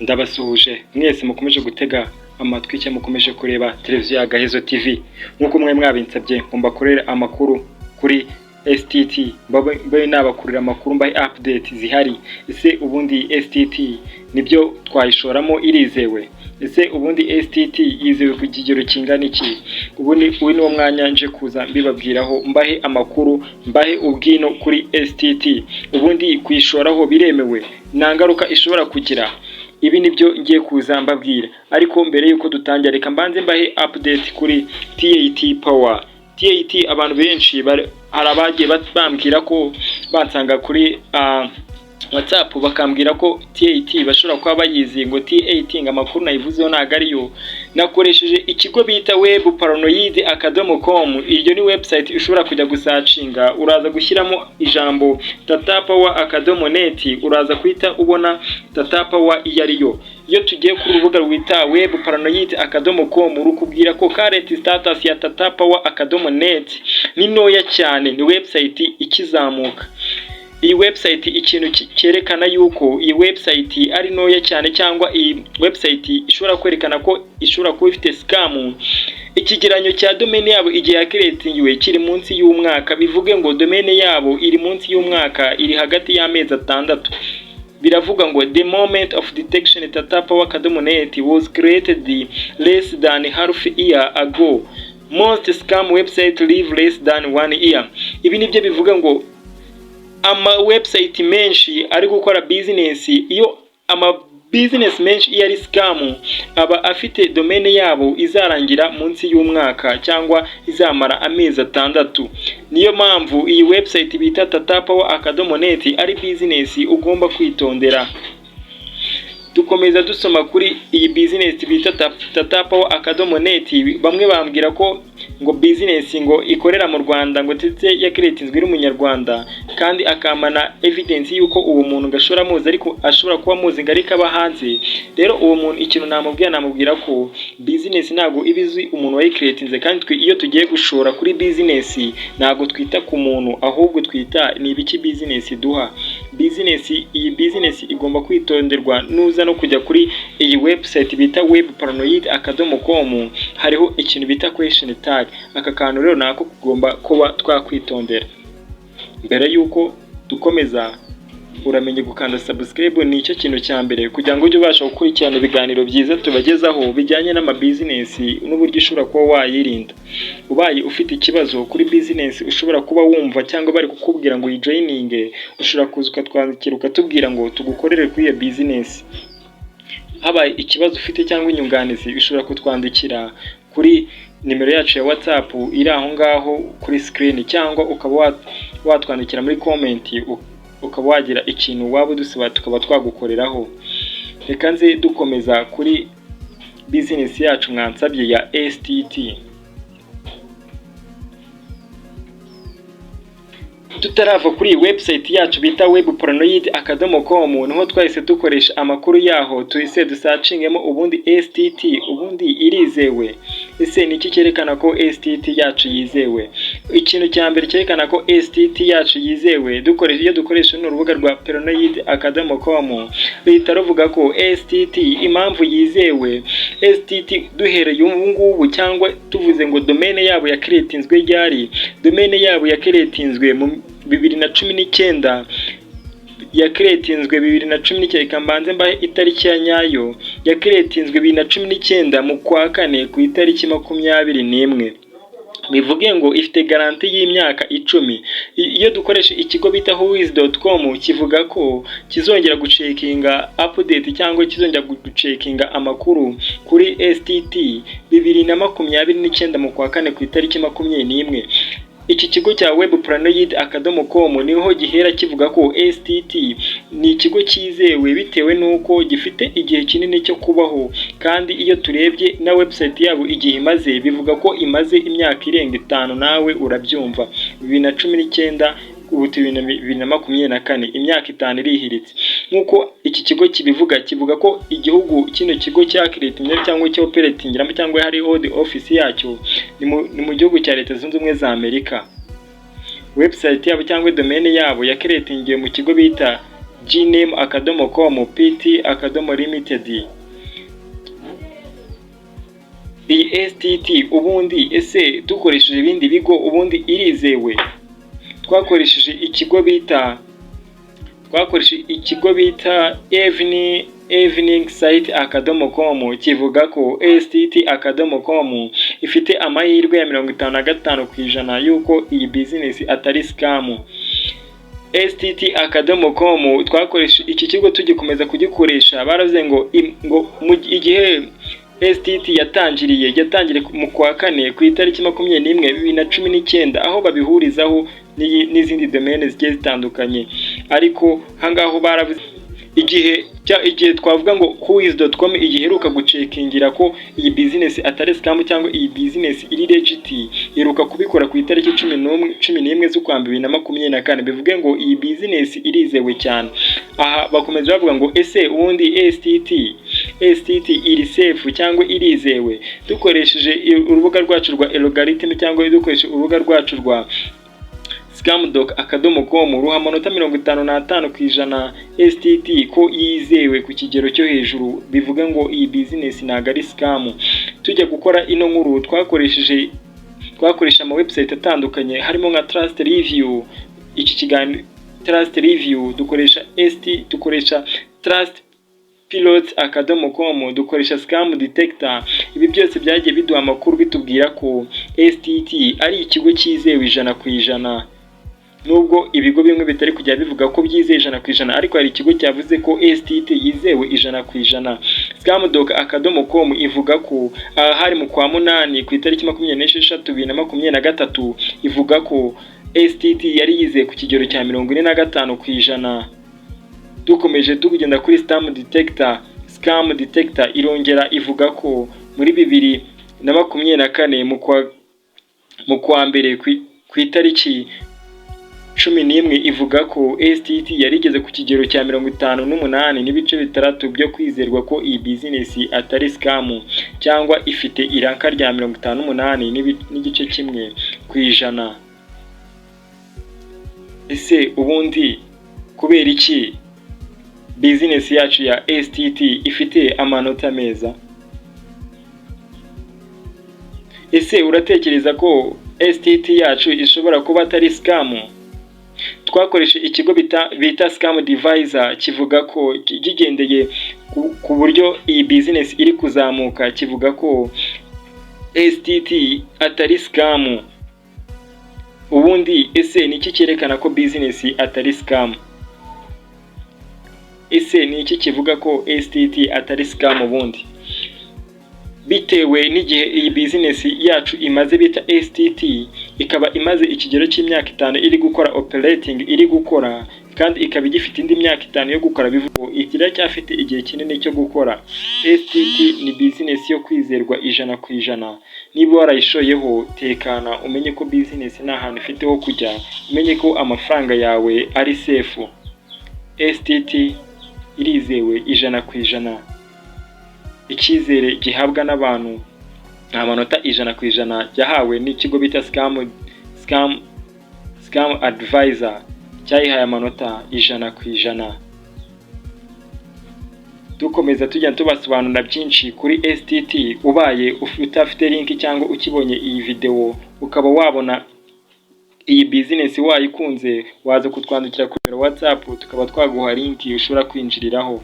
Ndabasuhuje mwese mukomeje gutega amatwi cyangwa mukomeje kureba televiziyo ya Gahezo TV. Nk'uko mwe mwabinsabye ngo mbakorere amakuru kuri STT, mbabe nabakurira amakuru, mbahe update zihari. Ese ubundi STT nibyo twayishoramo, irizewe? Ese ubundi STT yizewe ku kigero kingana iki? Ubu ni uyu ni wo mwanya nje kuza mbibabwiraho, mbahe amakuru, mbahe ubwino kuri STT. Ubundi kuyishoraho biremewe? Nta ngaruka ishobora kugira? Ibi nibyo ngiye kuza mbabwira. Ariko mbere y'uko dutangira, reka mbanze mbahe update kuri TAT Power. TAT, abantu benshi hari abagiye bambwira ko bansanga kuri WhatsApp, bakambwira ko TAT bashobora kuba bayizi, ngo TAT ngo amakuru nayivuzeho ntabwo ariyo. Nakoresheje ikigo bita webparanoid.com. Iryo ni website ushobora kujya gusearchinga. Uraza gushyiramo ijambo tatapower.net, uraza guhita ubona Tata Power iyo ariyo. Iyo tugiye ku rubuga rwita webparanoid.com, rukubwira ko current status ya tatapower.net ni ntoya cyane, ni website ikizamuka. Iyi website, ikintu cyerekana yuko iyi website ari ntoya cyane, cyangwa iyi website ishobora kwerekana ko ishobora kuba ifite scam, ikigeranyo cya domain yabo igihe yacreatingiwe kiri munsi y'umwaka. Bivuge ngo domain yabo iri munsi y'umwaka, iri hagati y'amezi 6. Biravuga ngo "The moment of detection, tatapower.net was created less than half year ago. Most scam website live less than one year." Ibi nibyo bivuga ngo ama website menshi ari gukora business, iyo ama business menshi iyo ari scam, aba afite domain yabo izarangira munsi y'umwaka cyangwa izamara amezi 6. Niyo mpamvu iyi website bita tatapower.net ari business ugomba kwitondera. Dukomeza dusoma kuri iyi business bita tatapower.net. Bamwe bambwira ko ngo business ngo ikorera mu Rwanda, ngo ndetse yacreatinzwe n'umunyarwanda, kandi akamana evidence y'uko uwo muntu ngo ashobora amuzi, ariko ashobora kuba amuzi ngo ariko aba hanze. Rero uwo muntu ikintu namubwira ko business ntabwo iba izi umuntu wayicreatinze, kandi twe iyo tugiye gushora kuri business ntabwo twita ku muntu, ahubwo twita ni ibiki business duha. Business, iyi business igomba kwitonderwa. Nuza no kujya kuri iyi website bita webparanoid.com, hariho ikintu bita question tag. Aka kantu rero nako tugomba kuba twakwitondera. Mbere y'uko dukomeza, uramenye gukanda subscribe, ni icyo kintu cya mbere kugira ngo ujye ubasha gukurikirana ibiganiro byiza tubagezaho bijyanye n'amabusiness n'uburyo ushobora kuba wayirinda. Ubaye ufite ikibazo kuri business ushobora kuba wumva cyangwa bari kukubwira ngo uyijoininge, ushobora kuza ukatwandikira, ukatubwira ngo tugukorere kuri iyo business. Habaye ikibazo ufite cyangwa inyunganizi, ushobora kutwandikira kuri nimero yacu ya WhatsApp iri aho ngaho kuri screen, cyangwa ukaba watwandikira muri comment, ukaba wagira ikintu waba udusaba tukaba twagukoreraho. Reka nze dukomeza kuri business yacu mwansabye ya STT. Tutarava kuri iyi website yacu bita webparanoid.com, niho twahise dukoresha amakuru yaho, tuhise dusearchingemo ubundi STT ubundi irizewe. Ese ni iki cyerekana ko STT yacu yizewe? Ikintu cya mbere cyerekana ko STT yacu yizewe, dukoresha, iyo dukoresha runo rubuga rwa paranoid.com, ruhita ruvuga ko STT impamvu yizewe, STT duhereye ubu ngubu, cyangwa tuvuze ngo domain yabo yacreatinzwe ryari? Domain yabo yacreatinzwe mu 2019. Yacreatinzwe 2019. Reka mbanze mbahe itariki ya nyayo. Yacreatinzwe 2019 mu kwa kane ku itariki 21. Bivuge ngo ifite garantie y'imyaka 10. Iyo dukoresha ikigo bita whois.com, kivuga ko kizongera gucheckinga update cyangwa kizongera gucheckinga amakuru kuri STT 2029 mu kwa kane ku itariki 21. Iki kigo cya webparanoid.com niho gihera kivuga ko STT ni ikigo cyizewe, bitewe n'uko gifite igihe kinini cyo kubaho, kandi iyo turebye na website yabo igihe imaze, bivuga ko imaze imyaka irenga 5. Nawe urabyumva, 2019, ubu turi 2024, imyaka 5 irihiritse. Nk'uko iki kigo kibivuga, kivuga ko igihugu kino kigo cyacreatinze cyangwa cyoperatingiramo cyangwa hari head office yacyo ni mu gihugu cya Leta Zunze Ubumwe za Amerika. Website yabo cyangwa domain yabo yacreatingiwe mu kigo bita gname.com pt.limited. Iyi STT ubundi, ese dukoresheje ibindi bigo ubundi irizewe? Twakoresheje ikigo bita evening site.com, kivuga ko STT.com ifite amahirwe ya 55% y'uko iyi business atari scam. STT.com, twakoresha iki kigo, tugikomeza kugikoresha, baravuze ngo igihe STT yatangiriye mu kwa kane ku itariki 21 2019, aho babihurizaho n'izindi domaine zigiye zitandukanye. Ariko ahangaho baravuze igihe twavuga ngo whois.com igiheruka gucekingira ko iyi business atari scam cyangwa iyi business iri legit, iheruka kubikora ku itariki 11 z'ukwa 2024. Bivuge ngo iyi business irizewe cyane. Aha bakomeza bavuga ngo ese ubundi STT iri safe cyangwa irizewe? Dukoresheje urubuga rwacu rwa algorithm cyangwa dukoresheje urubuga rwacu rwa scamdoc.com, ruha amanota 55% STT ko yizewe ku kigero cyo hejuru. Bivuga ngo iyi business ntabwo ari scam. Tujya gukora ino nkuru twakoresha ama website atandukanye, harimo nka Trust Review, iki kiganiro Trust Review, dukoresha ST, dukoresha Trustpilot.com, dukoresha Scam Detector. Ibi byose byagiye biduha amakuru bitubwira ko STT ari ikigo cyizewe 100%. Nubwo ibigo bimwe bitari kujya bivuga ko byizeye 100%, ariko hari ikigo cyavuze ko STT yizewe 100%. Scamdoc.com ivuga ko aha hari mu kwa munani ku itariki 26 2023, ivuga ko STT yari yizeye ku kigero cya 45%. Dukomeje tugenda kuri Scam Detector, Scam Detector irongera ivuga ko muri 2024 mu kwa mbere ku itariki 11, ivuga ko STT yari igeze ku kigero cya 58.6 byo kwizerwa ko iyi business atari scam, cyangwa ifite iranka rya 58.1%. Ese ubundi kubera iki business yacu ya STT ifite amanota meza? Ese uratekereza ko STT yacu ishobora kuba atari scam? Twakoreshe ikigo bita Scam Advisor, kivuga ko kigendeye ku buryo iyi business iri kuzamuka, kivuga ko STT atari scam. Ubundi ese ni iki cyerekana ko business atari scam? Ese ni iki kivuga ko STT atari scam? Ubundi bitewe n'igihe iyi business yacu imaze bita STT, ikaba imaze ikigero cy'imyaka 5 iri gukora operating, iri gukora, kandi ikaba igifite indi myaka 5 yo gukora, bivuga iracyafite igihe kinini cyo gukora. STT ni business yo kwizerwa 100%. Niba warayishoyeho, tekana, umenye ko business nta hantu ifite ho kujya, umenye ko amafaranga yawe ari safe. STT irizewe 100%. Icyizere gihabwa n'abantu ni amanota 100% yahawe n'ikigo bita Scam Advisor, cyayihaye amanota 100%. Dukomeza tujya tubasobanurira byinshi kuri STT. Ubaye utafite link cyangwa ukibonye iyi videwo ukaba wabona iyi business wayikunze, waza kutwandikira kuri WhatsApp tukaba twaguha link ushobora kwinjiriraho.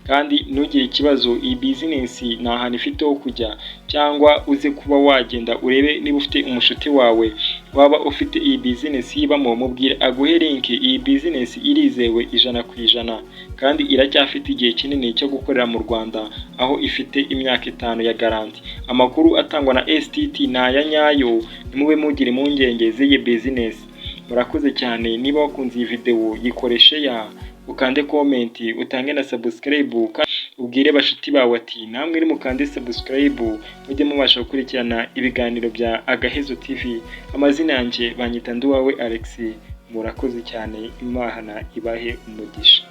Kandi ntugire ikibazo, iyi business nta hantu ifite ho kujya, cyangwa uze kuba wagenda urebe niba ufite umushuti wawe waba ufite iyi business yibamo, mubwire aguhe link. Iyi business irizewe 100% kandi iracyafite igihe kinini cyo gukorera mu Rwanda, aho ifite imyaka 5 ya garantie. Amakuru atangwa na STT ni aya nyayo, ntimube mugire impungenge z'iyi business. Murakoze cyane. Niba wakunze iyi videwo, yikoreshe ya ukande comment, utange na subscribe, ubwire bashuti bawe ati namwe nimukande subscribe mujye mubasha gukurikirana ibiganiro bya Agahezo TV. Amazina yanjye banyita Nduwawe Alex. Murakoze cyane, Imana ibahe umugisha.